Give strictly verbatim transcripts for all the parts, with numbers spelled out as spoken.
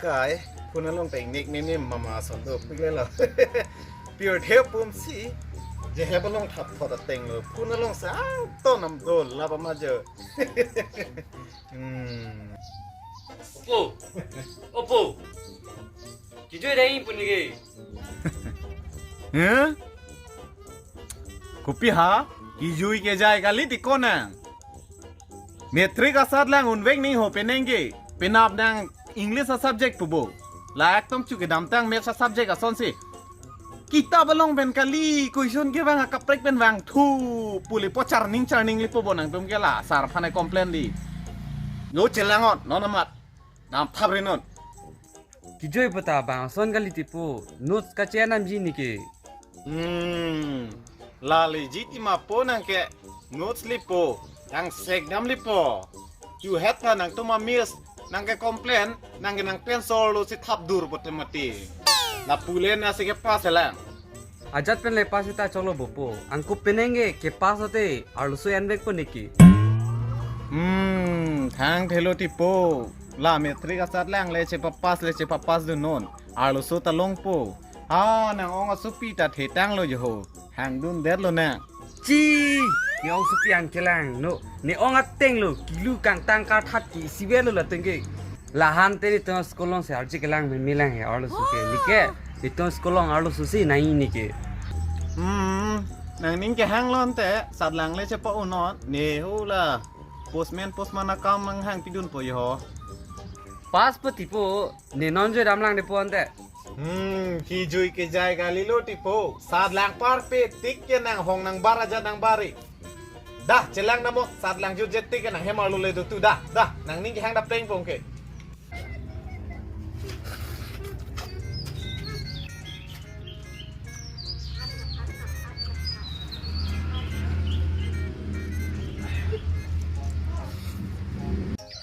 Kai, phone along teng nik meme mama son do pik le lo. Pure the pum si. Je he balong thap thot ateng lo. Phone along sa to nam do la ba ma jo. Hmm. Opo. Opo. Kijoi dai pun ke. Heh? Kopi ha? Kijui kejai kali ti konang. Matric asat lang unvek ning ho penang ke. Penap nang English a subject pubo. La ekdom chu kedamtang maths a subject asonsi. Kitab along pen kali, question kevang akaprek pen vangthu. Pule po charning charning lipo bo nangtum ke la sir aphan complain di. Lo chelang on, non amat. Nam thap ri non. Kijoi puta bang ason kali tipo, notes kache-en namji neke. Hmm. La legitima po nang ke notes lipo, yang sek dam lipo. Chu het ta nangtum a miss, nang ke complain, nang ke nang pen solo si thap dur pote mati. La pule na si ke pass lang. Ajat pen le pass ta cholo bopo. Angkup penang ke, ke pass ote, arloso envek po neke. Hmm, thang thelo tipo. La matric asat lang le chepa pass le chepa pass dun non. Arloso ta longpo. Ha, nang ong asopi ta thetang lo jo ho. Hang dun det lo na. Chi! Ne ong asopi ang kelang, no. Ne ong ateng lo, kilu kangtang karthat ke isi ve lo la tengke. Lahan te netum school along si arje kelang meme lang he arloso ke. Neke, netum school along arloso si nai neke. Hmm, nangning kehang lo ante, sat lang le chepa-un non, ne ho la. Postman, postman akam nang hang pidun po jo ho. Pass po tipo, ne non joi dam lang de po ante. Hmm, kijui kejai kali lo tipo. Sat lang parpe tik ke nang hong nang bar aja nang bari. Dah, chelang namo, sat lang jutje tik ke nang hem arlo le do tu dah, dah, nangning kehang dap teng pong ke.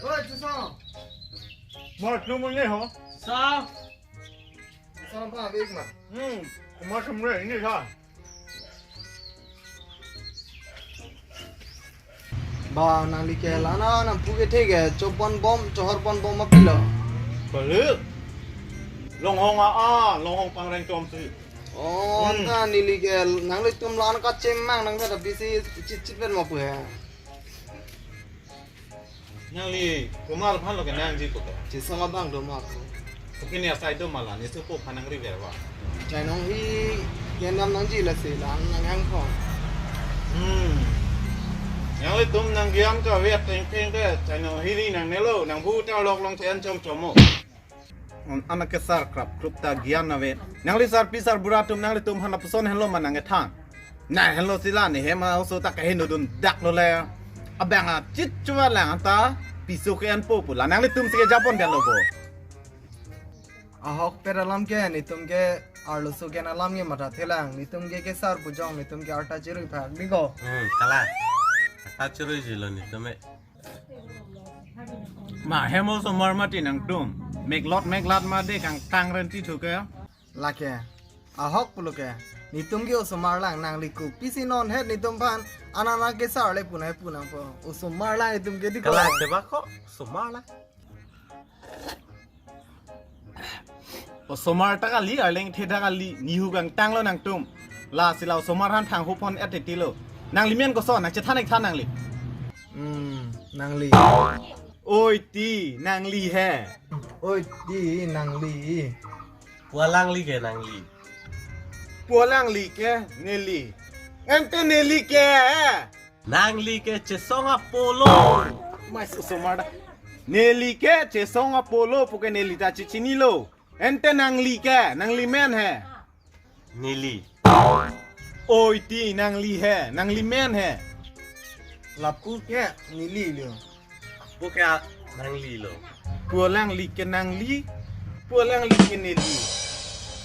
Oi, Chusong. Mar, tu mo ne ho? Sa. Chusong pa, big ma. Hmm, mar sumre, ini sa. Ba, nangli ke lana nangpu kethe ke chopon bom, chohor pon bom ma pilo. Balik. Longhong a, a, longhong pangreng chom si. Oh, hmm. Na neli ke nanglitum lan kachemang nang kata bisi chit chit pen ma pu he. Nangli komat aphan lo ke nangji ko ke? Chesong abang do ma ko. Kopi ne asai do ma la, ne supo phan nangri ver wa. Chainong hi kendam nangji lasi la nang hang ko. Hmm. Nanglitum nang giam ka vet teng teng ke, chainong hi ri nangne lo, nang bu ta lok long chen chom chom mo. An-, anak ke sar krap krup ta giam nave. Nangli sarpi sarbura atum nanglitum aphan lapuson henlo ma nang kethan. Na henlo si la ne hem a oso ta kahin dun dak lo le. Abang a chit chuva lang ta piso ke-enpo pu la nanglitum si kejapon det lo bo. Ahok pet alam ke netum ke arloso ke-en alam ke matha thelang, netum ke kesar pujong, netum ke arta chirui phak di ko. Hmm, kalang. Arta chirui ji lo netum e. Ma hem osomar mati nangtum. Meklot meklat ma de kangtang renti thu ke. Lake. Ahok pulo ke. Netum ke osomar lang nangli kopi si non het netum aphan. Anana kesar le punai punang po. Osomar lang netum ke di ko. Kalang ke ba ko osomar lang. Osomar ta kali, arleng the ta kali, nihu kangtang lo nangtum. Lasi la osomar aphan thang hupon et titi lo. Nangli men koson, nang chethan ek than nangli. Hmm, nangli. Oi ti, nangli he. Oi ti, nangli. Pualangli ke nangli. Pualangli ke neli. Ante neli ke. Nangli ke Chesong apolo. Mas osomar da. Neli ke Chesong apolo puke neli ta chichinilo. Ante nangli ke, nangli men he. Neli. Oi ti nangli he, nangli men he. Lapu ke neli lo. Puke nangli lo. Pualangli ke nangli. Pualangli ke neli.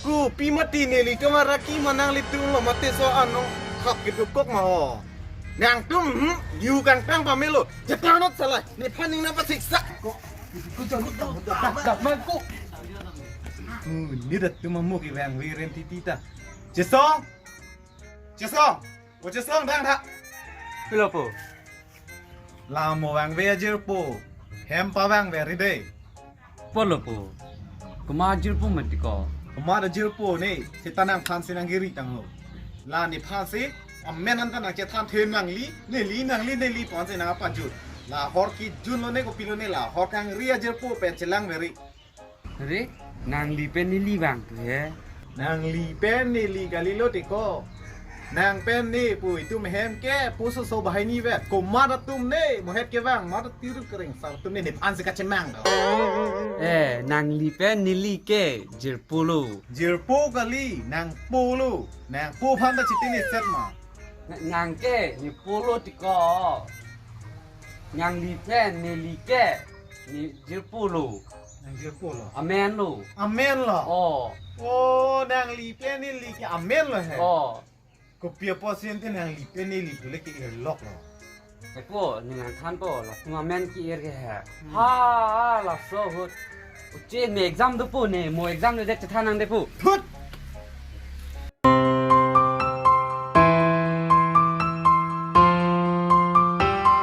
Kopi mati neli kemara ki ma nanglitum lo mate so ano khap ke dukok ma ho. Nangtum, hmm, yu kangtang pamelo. Jepanot salai. Nephan ning napa siksa. Ko. Ko jang ko. Dak man ko. Hmm, ni dat tu mamuk i wang wiren titi ta. Chesong. Chesong. O Chesong dang tha. Pilo po. Lamo vangve ajir po. Hem pavangve ri dei. Polo po. Komat jirpo mati ko? Komat jirpo ne, seta nangphan si nang giri tanglo. La nephan si, amen anta nangchethan the nangli, neli, nangli, neli pon si nang apa jut. La hor kijun lo ne kopilo ne la, hor kangri ajirpo pen chelang veri. Re, nangli pen neli vang tu he. Nangli pen neli kalilo tiko. Nang pen ne pu itum hem ke puso so bahai ni vet. Komat atum ne, mohet kevang, mat tiru kering sar atum ne, nephan si kachemang do. Eh, nangli pen neli ke, jirpo lo. Jirpo kali, nangpo lo. Nangpo phan ta chiti ne set ma. Nang ke, nepo lo tiko. Nangli pen, neli ke, ne jirpo lo. Nang jirpo lo. Amen lo. Amen lo. Oh. Oh, nangli pen neli ke amen lo he. Oh. Kopi apotsi ante nangli pen neli pule ke-ir lok lo. Epo, ne nangthanpo, latum amen ke-ir ke he. Hmm. Ha, ha, laso ahut. Uche ne exam dopo ne, mo exam ne det chethan nang depo. Thut!